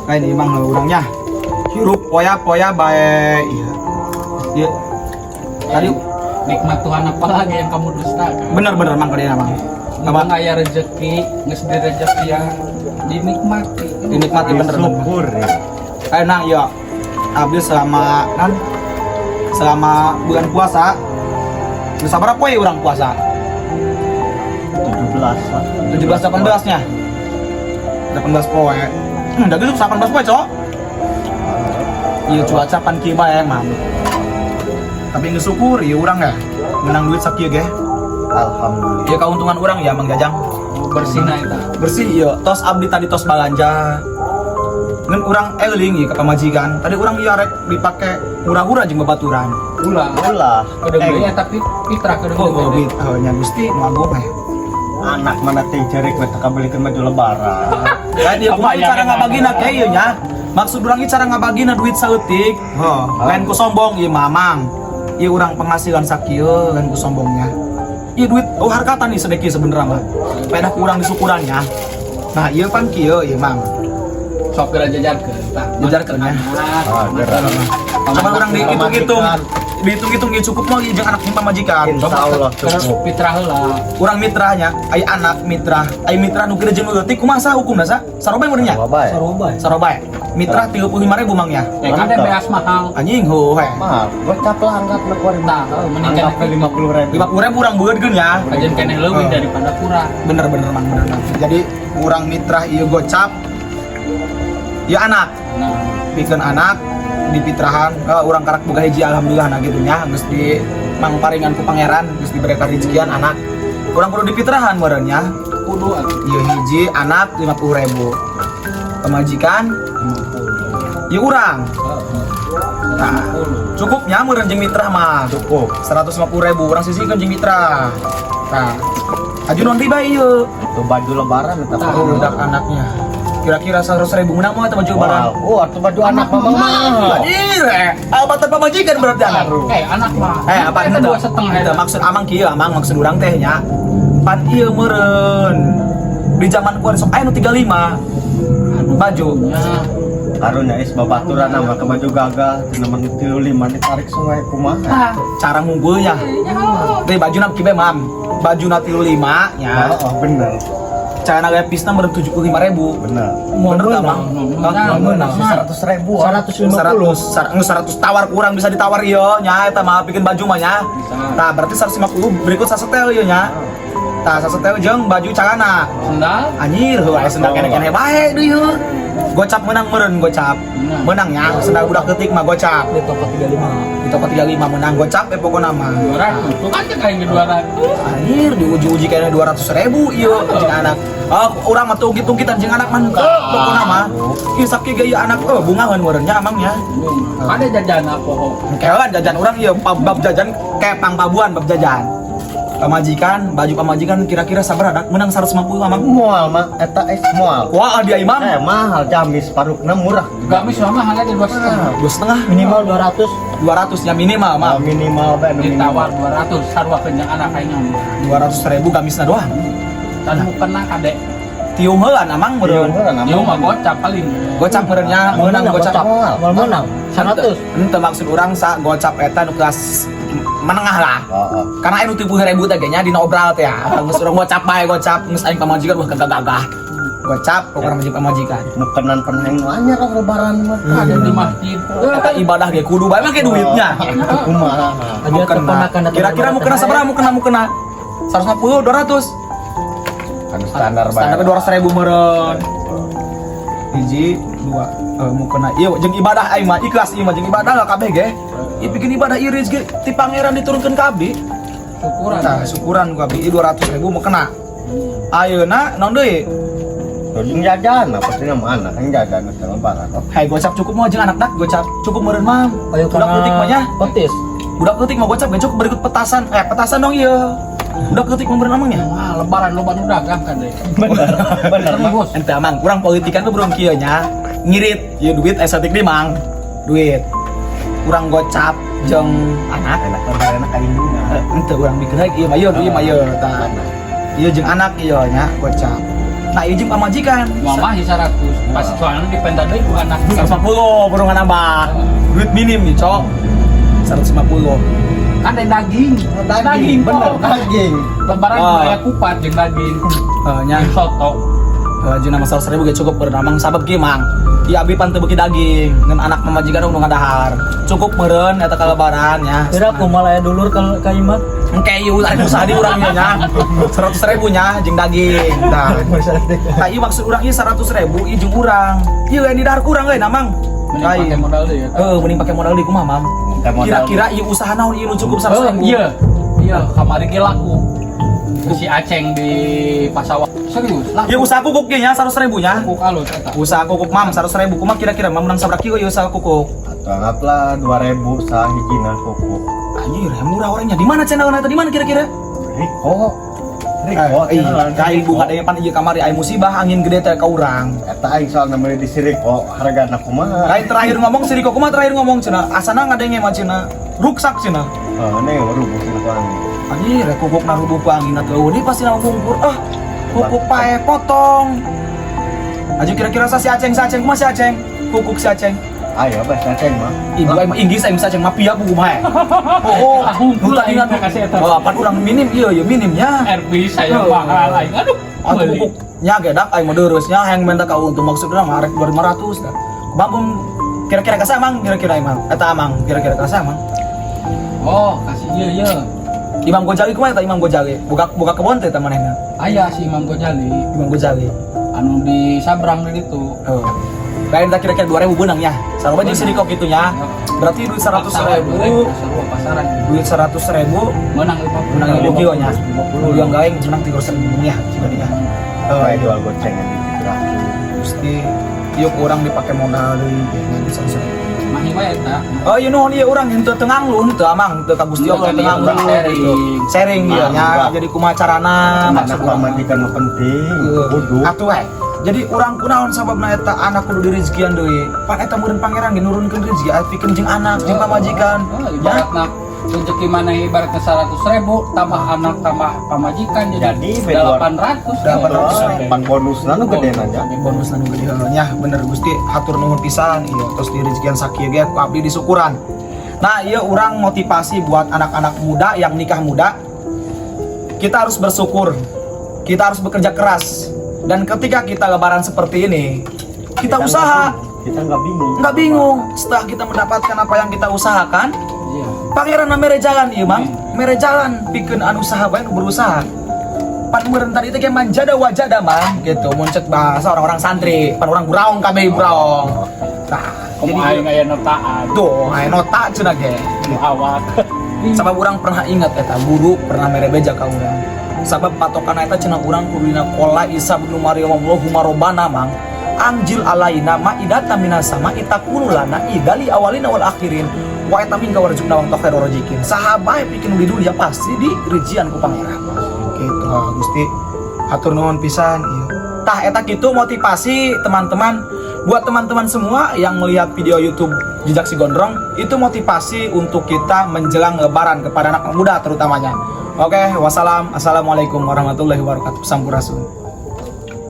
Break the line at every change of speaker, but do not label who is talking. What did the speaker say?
Lain ieu mah urangnya. Hirup poya-poya bae ieu. Ieu. Tadi
Nikmat Tuhan apa lagi yang kamu dustakan?
Bener-bener, Mang, kadieu, Mang.
Apa aya rezeki, geus di rezeki yang dinikmati.
Dinikmati, bener.
Syukur ya.
Ayo nang iya. Abdi selama nan selama bulan puasa bisa berapa poe urang puasa?
17 lah.
17, 18 nya. 18 poe. Udah gitu 18 poe, Cok. Iya, cuaca pan kieu bae, Mang. Tapi geus syukur ieu urang ya. Menang duit sakieu ge.
Alhamdulillah.
Ya keuntungan urang ya, Mang Jajang.
Bersih na eta.
Bersih iya. Tos abdi tadi tos balanja. Ngan urang eling ieu ka pamajikan. Tadi urang ieu rek dipake hura-hura jeung babaturan.
Ulah.
Ulah.
Udah beli ya, tapi fitrah kudu.
Oh, oh, oh, nya Gusti nu agung eh.
Anak mana teh cerik mah kabelikeun baju Lebaran.
Kayak dia kumaha cara ngabagina kayak ieu nya. Maksud urang ieu cara ngabagina duit saeutik. Heuh, lain ku sombong ieu mamang. Ieu urang penghasilan sakieu lain ku sombongnya. Ieu duit oh harkatan nih sedekih sebenernya mah. Pedah kurang disukurannya. Nah, ieu pan kieu ieu, Mang.
Sok geura jajarkeun tah.
Jajarkeun, ya.
Ah, geura.
Coba urang dihitung-hitung. Dihitung-hitung ieu cukup mau ieu jeung anak jeung pamajikan.
Insya Allah cukup.
Fitrah heula.
Urang mitrahnya, ai anak mitra, ai mitra nu gede jeung nu leutik kumaha sah hukumna sa? Sarobae mun nya?
Sarobae.
Sarobae.
Sarobae. Mitra 35.000, Mang, ya.
Ya kan ada beas mahal.
Anjing heuh he.
Mahal. Gocap lah, anggap lah keluarin.
Tah, heuh, mending
Anggap
keneh
50 ribu.
50.000 urang beudkeun ya.
Kajian keneh leuwih
Oh.
daripada kurang.
Bener bener, Mang, bener, Mang. Jadi urang mitra ieu gocap ya anak,
Nah,
pikeun anak dipitrahan urang karak boga hiji, alhamdulillah. Nah gitu nya, geus di mang paringan ku Pangeran, geus diberi rezekian anak. Urang kudu dipitrahan meureun nya.
Kudu atuh.
Ieu hiji anak 50.000. Pamajikan
50.
ieu urang.
Heeh.
Nah,
50.
cukupnya meureun jeung mitra mah.
Cukup.
150.000 urang sisihkeun jeung mitra. Nah, aju non riba ieu.
Tuh baju Lebaran eta.
Tah.
Oh, budak anaknya. Kira-kira 100.000 menang mau atau baju Lebaran?
Wow, oh, atau baju anak mah mahal.
Anjir, eh. Abatan pamajikan berarti anak.
Eh, anak mah.
Eh, apa
Eta 2,5
Itu
eta.
Maksud amang kieu, Amang, maksud urang teh nya. Pan ieu meureun. Di zaman kuari sok aya nu 35 baju.
Ya.
Karunya is babaturan nama ke baju gagah, teman 35 ditarik sungai kumaha.
Tah.
Cara ngumpulnya. Deh baju na kieu Mam. Baju na 35 nya.
Oh, bener.
Cara lepisna meureun 75.000.
Bener.
Bener tak, Mang?
Menang.
Menang.
100 ribu.
150.
100, 100 tawar kurang bisa ditawar ieu nya eta mah bikin baju mah nya.
Bisa.
Nah, berarti 150 berikut sasetel ieu nya. Tah, sasetel jeung baju calana.
Sendal.
Anjir, heuh aya sendal kene-kene bae deui heuh. Gocap menang meureun gocap.
Menang.
Menang ya, sendal budak leutik mah gocap.
Di toko 35.
Di toko 35 menang gocap pokona mah.
200. Tuh kan cek aing ge 200.
Anjir, diuji-uji kayaknya 200.000 ieu jeung anak. Oh, urang mah tungkit-tungkitan jeung anak mah henteu pokona mah. Ieu sakieu ge ieu anak oh bungaheun meureun nya amang nya.
Ada jajan apa ho?
Kewan jajan urang ieu bab jajan kayak pang pabuan bab jajan. Pamajikan, baju pamajikan kira-kira sabar ada menang 150 amang.
Moal mah eta is moal.
Wah, dia imam.
Eh, mahal gamis parukna murah.
Gamis mah mahal aja 2,5.
2,5.
Minimal 200.
200 nya minimal
Ah,
mah.
minimal bae nu
Ditawar
minimal.
200 sarua kenyang anak aing.
200.000 gamisna doang.
Tan kena kade.
Tiung heulan amang meureun.
Ieu mah gocap paling.
Gocap meureun nya meunang gocap.
Moal menang. 100.
Ente maksud urang sa gocap eta nu kelas menengah lah.
Heeh.
Karena anu 70.000 teh ge nya dina obral teh ya. Geus urang gocap bae gocap geus aing pamajikan wah gagah-gagah. Gocap pokokna majikan pamajikan.
Mukenan pernah nu anyar lah Lebaran mah.
Ada di masjid.
Eta ibadah ge kudu bae make duitnya.
Itu kumaha.
Aja
Mukena.
keponakan atau
Kira-kira mukena sabaraha mukena mukena? 150, 200.
Kan standar bae.
Standarnya 200.000 meureun. Hiji, dua, mukena. Iya, jeung ibadah aing mah ikhlas ieu mah jeung ibadah lah kabeh ge. Ieu bikin ibadah ieu rezeki ti Pangeran diturunkeun ka abdi.
Syukuran.
Tah, syukuran ku abdi ieu 200.000 mukena. Ayeuna naon deui?
Jeung jajan, apa sih mana? Kan jajan geus Lebaran. Oh,
Hai gocap cukup mau jeung anak dak gocap cukup meureun mah.
Ayo
Budak leutik mah nya.
Petis.
Budak leutik mah gocap ge cukup berikut petasan. Eh, petasan dong ieu. Budak leutik mah meureun amang nya.
Wah, Lebaran loba nu dagang kan deh.
Bener. Bener mah.
Serius.
Ente amang, kurang politikan tuh belum kieu nya. Ngirit, ieu duit aya saeutik di mang. Duit. Kurang gocap jeung anak.
Enak Lebaran enak indungna.
Eh, ente urang bikin lagi ieu mah ieu, ieu mah ieu tah. Ieu jeung anak ieu nya gocap. Nah, ieu jeung pamajikan.
Mama sih 100. Pas soalnya dipenta deui ku anak.
150 baru nambah. Duit minim nih, Cok. 150.
Kan ada daging.
Daging, bener
kok.
daging.
Lebaran
Ah.
aya kupat jeung daging.
Eh, nya
Jeung soto.
Jeung nama 100 ribu ge cukup meureun, Amang, sabab kieu, Mang. Ieu abi pan teu beuki daging, ngan anak pamajikan nu ngadahar. Cukup meureun eta ka lebaran nya.
Kira aku malah ya dulur ke imah.
Engke ieu ari usaha di urang ieu nya. 100 ribu nya jeung daging. Nah, nah ieu maksud urang ieu 100 ribu ieu jeung urang. Ieu lain didahar kurang euy, Namang.
Mending pakai modal deui ya.
Heeh, mending pakai modal deui kumaha, Mang?
Pakai modal.
Kira-kira ieu usaha naon ieu nu cukup 100
Oh,
ribu?
iya. Iya, kamari ge laku. Si Aceng di Pasawah. Serius, laku.
Ieu usaha kukuk ieu nya 100 ribu nya.
Kukuk alus eta.
Usaha kukuk, Mam, 100 ribu. Kumaha kira-kira, Mam, menang sabaraha kilo ieu usaha kukuk?
Atau anggaplah 2000 sahijina kukuk.
Anjir, murah orangnya. Di mana channel eta, di mana kira-kira?
Riko. Riko.
Eh, kai bunga daya pan ieu kamari aya musibah angin gede teh ka urang.
Eta aing soalna meuli di si Riko hargana kumaha?
Lain terakhir ngomong si Riko kumaha terakhir ngomong cenah. Asana ngadenge mah cenah. Ruksak cenah.
Oh, ini rubuh sih ku angin.
Anjir, kukuk narubuh ku angin atuh. Ini pasti nama bungkur. Ah, kukuk pae potong. Aju kira-kira sa si Aceng, si Aceng kumaha si Aceng? Kukuk si Aceng.
Ayo bah si Aceng mah.
Ibu aing mah inggris aing si Aceng mafia buku mah. Oh,
Ah, hungkul
nu tadi
aing teh kasih eta.
Oh, pan urang minim ieu ieu minimnya.
RB saya
Oh.
mahal aing. Aduh,
Atuh
beli.
kukuk nya gedak aing mah deureuh nya hayang minta ka untung maksudna mah arek 2500 dah. Kumaha kira-kira ka Amang kira-kira emang eta Amang kira-kira ka Amang.
Oh, kasih ieu ieu.
Imam Gojali kumaha eta Imam Gojali? Buka buka kebon teh eta manehna.
Aya si Imam Gojali
Imam Gojali.
Anu di Sabrang di ditu.
Oh. Lain tak kira-kira 2000 beunang ya. Sarua jeung si Riko kitu nya. Berarti duit 100 ribu,
Sarua pasaran.
Duit 100 ribu
Menang 50.
menang 50 kilo nya. 50 yang gaeng menang 300 ribu ya jika dia.
Kayak jual goceng yang di
Gusti, ieu kurang dipakai modal deui kayaknya 100 ribu.
Mahi wae eta.
Oh iya nuhun, ieu urang henteu teu nganglu henteu, Amang, teu ka Gusti Allah teu nganglu
Urang sharing.
gitu. Sharing ieu nya jadi kumaha carana
Anak
maksud urang.
pamajikan mah penting, kudu.
Atuh we. Jadi urang kunaon sababna eta anak kudu direzekian deui. Pan eta meureun Pangeran ge nurunkeun rezeki pikeun jeung anak jeung pamajikan.
Oh,
Ya.
ibaratna rezeki mana ibaratnya 100 ribu tambah anak tambah pamajikan jadi
Jadi,
800.
800.
Pan bonusna nu gede nanya.
Bonus nu gede heuh nya bener Gusti, hatur nuhun pisan ieu terus direzekian sakieu ge ku abdi disyukuran. Nah, ieu urang motivasi buat anak-anak muda yang nikah muda. Kita harus bersyukur. Kita harus bekerja keras. Dan ketika kita lebaran seperti ini, kita usaha,
Kita nggak bingung.
Nggak bingung. Setelah kita mendapatkan apa yang kita usahakan,
Iya.
Pangeran mere jalan ieu, Mang. Mere jalan pikeun anu usaha bae nu berusaha. Pan meureun tadi teh man jadda wajada, Mang, gitu. Mun cek bahasa orang-orang santri, pan orang buraong kabeh buraong. Nah,
Komo
jadi
aing aya notaan.
Tuh, aya nota cenah ge.
Nu awak.
Sabab urang pernah ingat eta guru pernah mere beja ka urang. Sabab patokan eta cenah urang kudu dina qala Isa bin Maryam Allahumma robbana, Mang. Anzil alaina ma'idatan minas sama'i takunu lana 'idan lil awwalina wal akhirin wa 'idatan minka warzuqna wa anta khairur raziqin. Sahabat bikin di dunia pasti di rijian ku Pangeran. Gitu, ah, Gusti. Hatur nuhun pisan ieu. Tah eta kitu motivasi teman-teman buat teman-teman semua yang melihat video YouTube Jejak Si Gondrong itu motivasi untuk kita menjelang lebaran kepada anak muda terutamanya. Oke, wassalam. Assalamualaikum warahmatullahi wabarakatuh. Sampurasun.